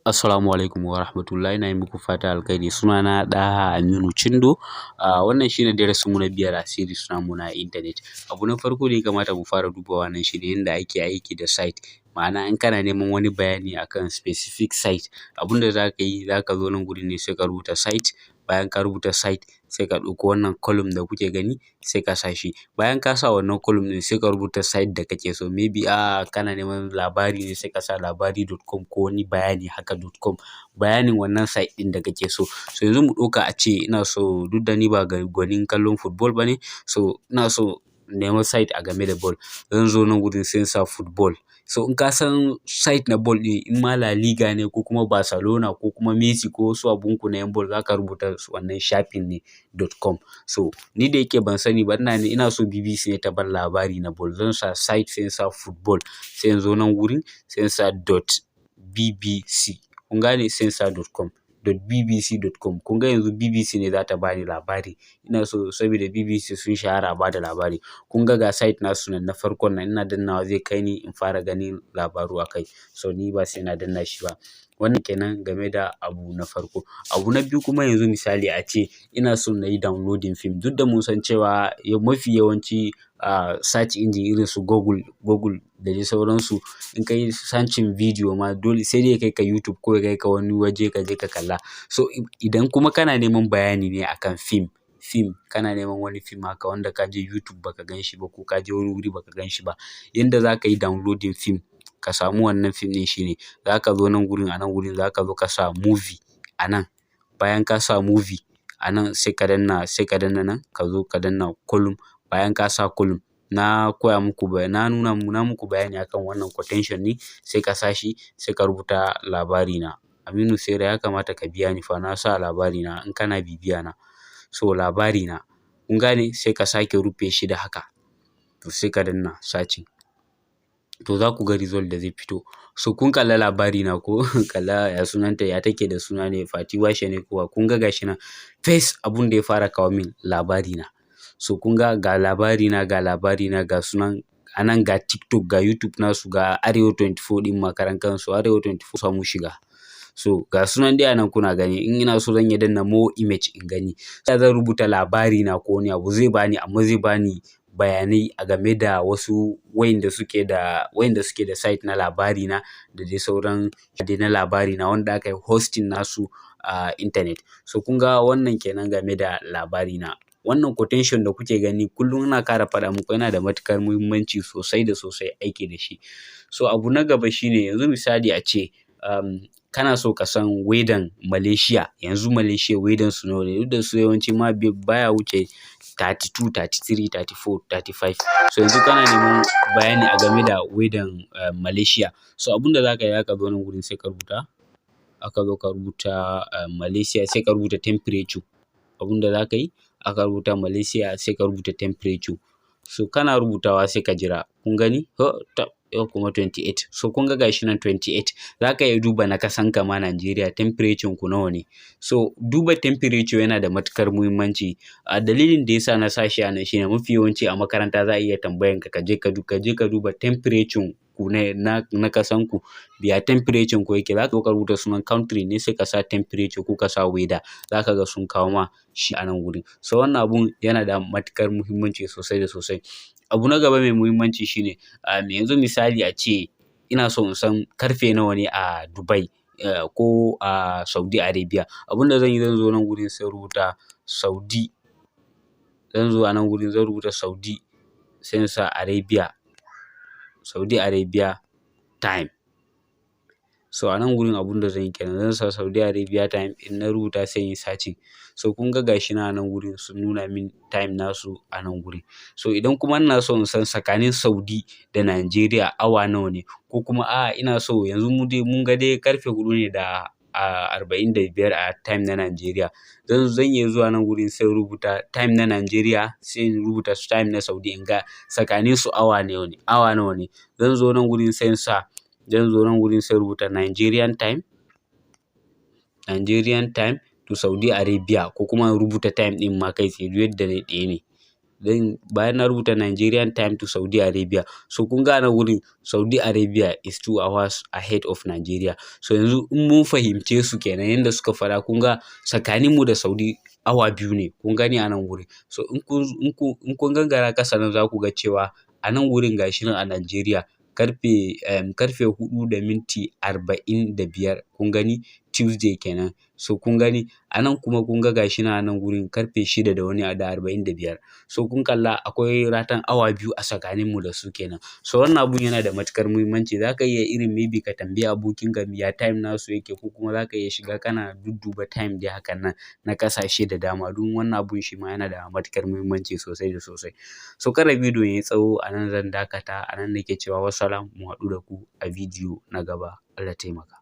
Assalamu alaikum wa rahmatullahi. Ina yi muku fata alkhairi. Sunana Ɗaha Aminu Chindo. Wannan shine darasin mu na biyar a series namu na internet. Abu na farko da ya kamata mu fara dubawa nan shine yadda ake aiki da site. Ma'ana, in kana neman wani bayani akan specific site, abun da za ka yi, za ka zo nan gurin ne, sai ka rubuta site. Bayan ka rubuta site, sai ka ɗauko wannan column da kuke gani, sai ka sa shi. Bayan ka sa wannan column ɗin, sai ka rubuta site da kake so. Maybe kana neman labari ne, sai ka sa labari.com ko wani bayani haka .com, bayanin wannan site ɗin da kake so. So yanzu mu ɗauka a ce ina so, duk da ni ba gwanin kallon football ba ne, so ina so neman site a game da ball. Zan zo nan gurin, sai in sa football. So in ka san site na ball ɗin, in ma La Liga ne ko kuma Barcelona ko kuma Messi ko wasu abunku na 'yan ball, za ka rubuta wannan shafin ne .com. So ni da yake ban sani ba, ina so BBC ne ta ban labari na ball. Zan sa site, sai in sa football, sai in zo nan gurin, sai in sa .bbc. Kun gane? Sai in sa .com. .bbc.com. Kun ga yanzu BBC ne za ta bani labari. Ina so saboda BBC sun shahara a bada labari. Kun ga site nasu nan na farkon nan, ina dannawa zai kai ni in fara ganin labaru a kai. So ni ba sai na danna shi ba. Wannan kenan game da abu na farko. Abu na biyu kuma, yanzu misali a ce ina so na yi downloading film. Duk da mun san cewa mafi yawanci search engine irin su Google da dai sauransu, in ka yi searching video ma, dole sai dai ya kai ka YouTube ko ya kai ka wani waje ka je ka kalla. So idan kuma kana neman bayani ne akan film, kana neman wani film haka wanda ka je YouTube ba ka gan shi ba ko ka je wani wuri ba ka gan shi ba, yanda za ka yi downloading film ka samu wannan film ɗin shine za ka zo nan gurin, a nan gurin za ka zo ka sa movie a nan. Bayan ka sa movie a nan, sai ka danna nan, ka zo ka danna column. Bayan ka sa column, na koya muku, na nuna na muku bayani akan wannan quotation ne, sai ka sa shi, sai ka rubuta labari na. Aminu Saira, ya kamata ka biya ni fa na sa labari na in kana bibiya na. So labari na, kun gane? Sai ka sake rufe shi da haka, to sai ka danna searching. To za ku ga result da zai fito. So kun kalla labari na ko kalla ya sunanta, ya take da suna ne, Fati Washe ne kuwa. Kun ga gashi nan, first abun da ya fara kawo min labari na. So kun ga, ga labari na, ga labari na, ga sunan a nan, ga TikTok, ga YouTube nasu, ga Arewa 24 ɗin makaran kansu, Arewa 24 samu shiga. So ga sunan dai a nan kuna gani. In ina so, zan iya danna more image in gani. Sai zan rubuta labari na ko wani abu zai bani, amma zai bani bayanai a game da wasu wayanda suke da site na labari na da dai sauran dai na labari na wanda aka yi hosting nasu a internet. So kun ga, wannan kenan game da labari na. Wannan quotation da kuke gani, kullum ina ƙara faɗa muku, yana da matuƙar muhimmanci sosai da sosai aiki da shi. So abu na gaba shine, yanzu misali a ce kana so ka san weather Malaysia. Yanzu Malaysia weather su nawa ne? Duk da su yawanci ma baya wuce 32, 33, 34, 35. So yanzu kana neman bayani a game da weather Malaysia. So abun da za ka yi, zaka zo nan gurin, sai ka rubuta, aka zo ka rubuta Malaysia, sai ka rubuta temperature. Abun da za ka yi, aka rubuta Malaysia, sai ka rubuta temperature. So kana rubutawa, sai ka jira. Kun gani? Oh, yau kuma 28. So kun ga gashi nan 28. Za ka iya duba na kasan ka ma, Nigeria, temperature ku nawa ne. So duba temperature yana da matuƙar muhimmanci. A dalilin da yasa na sa shi a nan shine mafi yawanci a makaranta za a iya tambayan ka, ka je ka duba temperature ku na kasan ku, ya temperature ku yake. Za ka zo ka rubuta sunan country ne, sai ka sa temperature ko ka sa weather, za ka ga sun kawo ma shi a nan gurin. So wannan abun yana da matuƙar muhimmanci sosai da sosai. Abu na gaba mai muhimmanci shine, yanzu misali a ce ina so in san karfe nawa ne a Dubai ko a Saudi Arabia. Abun da zan yi, zan zo nan gurin, sai rubuta Saudi. Zan zo a nan gurin, zan rubuta Saudi, sai in sa Arabia, Saudi Arabia time. So a nan gurin abun da zan yi kenan, zan sa Saudi Arabia time. In na rubuta, sai in yi searching. So kun ga gashi nan a nan gurin sun nuna min time nasu a nan gurin. So idan kuma ina so in san tsakanin Saudi da Nigeria awa nawa ne, ko kuma a'a, ina so yanzu mu dai mun ga dai karfe 4:45 a time na Nigeria. Zan iya zuwa nan gurin, sai in rubuta time na Nigeria, sai in rubuta time na Saudi, in ga tsakanin su awa nawa ne, awa nawa ne. Zan zo nan gurin, sai in sa, zan zo nan gurin, sai rubuta Nigerian time, Nigerian time to Saudi Arabia, ko kuma in rubuta time ɗin ma kai tsaye, duk yadda nayi ɗaya ne. Then bayan na rubuta Nigerian time to Saudi Arabia. So kun ga a nan wurin Saudi Arabia is 2 hours ahead of Nigeria. So yanzu in mun fahimce su kenan yanda suka faɗa, kun ga tsakaninmu da Saudi awa 2 ne, kun gani a nan wurin. So in kun gangara ƙasa nan, za ku ga cewa a nan wurin gashi nan a Nigeria karfe 4:45, kun gani, Tuesday kenan. So kun gani a nan kuma, kun ga gashi nan a nan wurin karfe 6 da wani da 45. So kun kalla akwai ratan awa 2 a tsakaninmu da su kenan. So wannan abun yana da matuƙar muhimmanci. Za ka iya irin maybe ka tambayi abokinka ya time nasu yake, ko kuma za ka iya shiga kana dudduba time dai hakan nan na ƙasashe da dama. Don wannan abun shi ma yana da matuƙar muhimmanci sosai da sosai. So kada bidiyon yayi tsawo, a nan zan dakata. A nan nake cewa wassalam, mu haɗu da ku a bidiyo na gaba. Allah taimaka.